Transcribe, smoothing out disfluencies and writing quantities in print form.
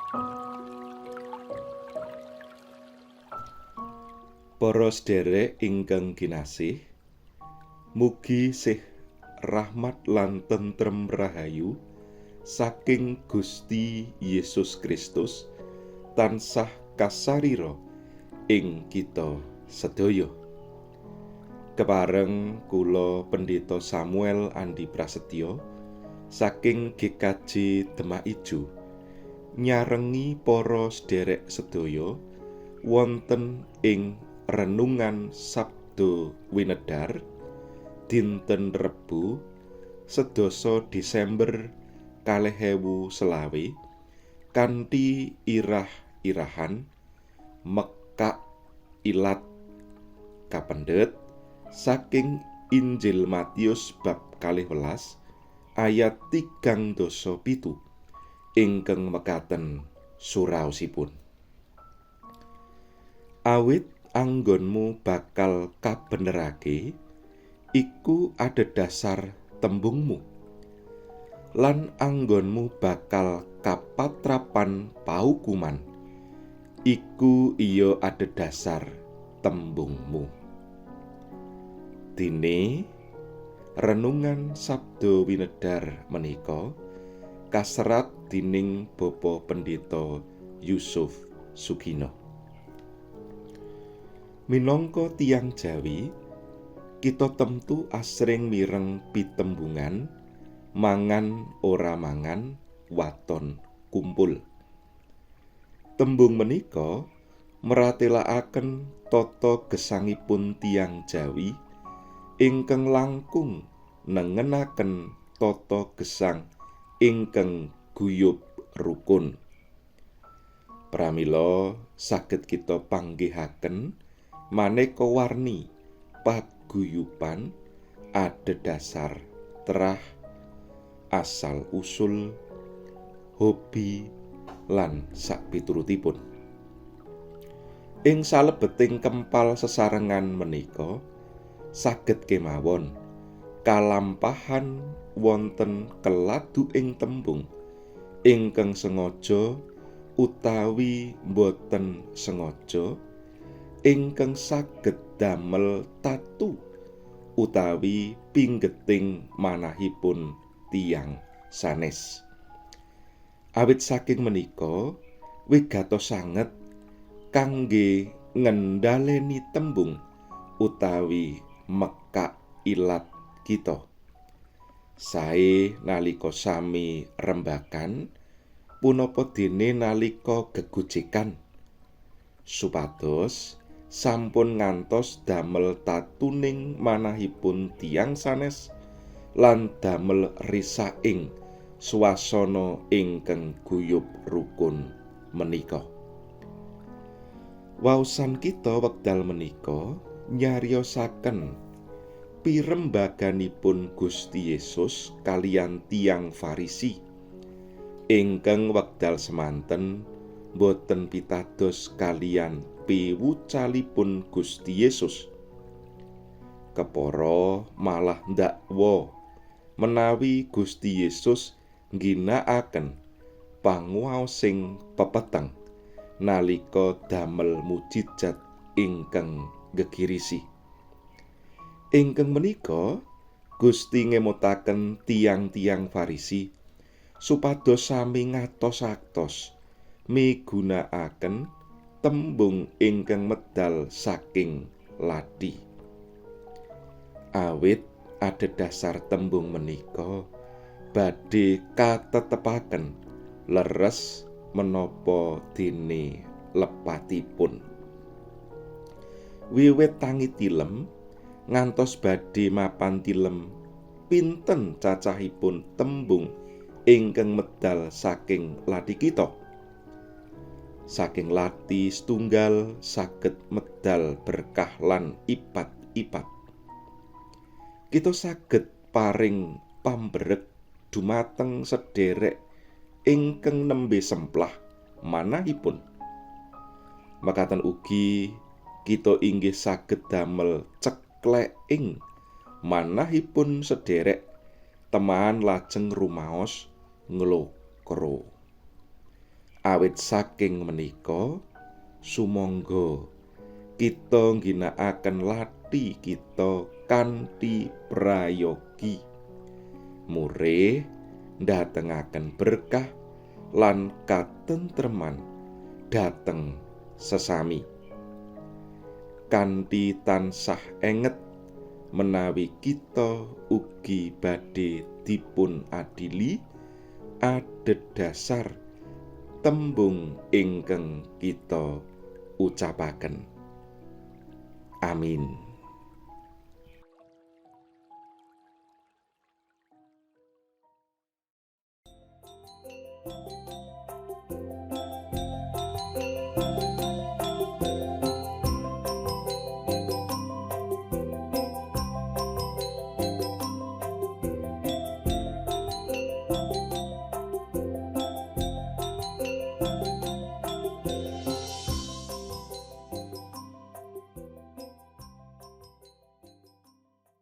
Para sederek ingkang kinasih, mugi sih rahmat lan tentrem rahayu saking Gusti Yesus Kristus tansah kasarira ing kita sedaya. Kepareng kula Pendeta Samuel Andi Prasetyo saking GKJ Demak Ijo nyarengi para sederek sedaya wonten ing renungan Sabdo Winedar dinten Rebu 11 Desember 2020 kanthi irah-irahan mekak ilat kapendhet saking Injil Matius bab 12 ayat 37 ingkang mekaten suraosipun. Awit anggonmu bakal kabenerake iku adhedhasar tembungmu, lan anggonmu bakal kapatrapan paukuman iku iya adhedhasar tembungmu. Dene renungan Sabdo Winedar menika kaserat dening Bapak Pendeta Yusuf Sugino. Minangka tiyang Jawi, kita temtu asring mireng pitembungan mangan ora mangan waton kumpul. Tembung menika meratelakaken tata gesangipun tiyang Jawi ingkang langkung nengenaken tata gesang ingkang guyub rukun. Pramila saged kita panggihaken maneka warni paguyuban adhedhasar terah, asal usul, hobi, lan sakpiturutipun. Ing salebeting kempal sesarengan menika saged kemawon kalampahan wonten keladu ing tembung ingkang sengaja utawi boten sengaja ingkang saged damel tatu utawi pinggeting manahipun tiyang sanes. Awit saking menika wigatos sanget kangge ngendhaleni tembung utawi mekak ilat kita. Sae nalika sami rembakan punapa dene nalika gegojekan, supados sampun ngantos damel tatuning manahipun tiyang sanes lan damel risaking swasana ingkang guyub rukun menika. Waosan kita wekdal menika nyariosaken pirembaganipun Gusti Yesus kaliyan tiyang Farisi ingkang wekdal semanten boten pitados kaliyan piwucalipun Gusti Yesus. Kepara malah ndakwa menawi Gusti Yesus ngginakaken panguwaosing pepeteng nalika damel mujizat ingkang gegirisi. Ingkang menika Gusti ngemutaken tiyang-tiyang Farisi supados sami ngatos-atos migunakaken tembung ingkang medal saking lathi. Awit adhedhasar tembung menika badhe katetepaken leres menapa dene lepatipun. Wiwit tangi tilem ngantos badhe mapan tilem, pinten cacahipun tembung ingkang medal saking lathi kita? Saking lathi setunggal saged medal berkah lan ipat-ipat. Kita saged paring pamberek dumateng sederek ingkang nembe semplah manahipun. Makaten ugi kita inggih saged damel cekleking manahipun sederek teman lajeng rumaos nglokro. Awit saking menika sumangga kita ngginakaken lathi kita kanthi prayogi, murih ndatengaken berkah lan katentreman dhateng sesami. Kanthi tansah enget menawi kita ugi badhe dipun adili adhedhasar tembung ingkang kita ucapaken. Amin.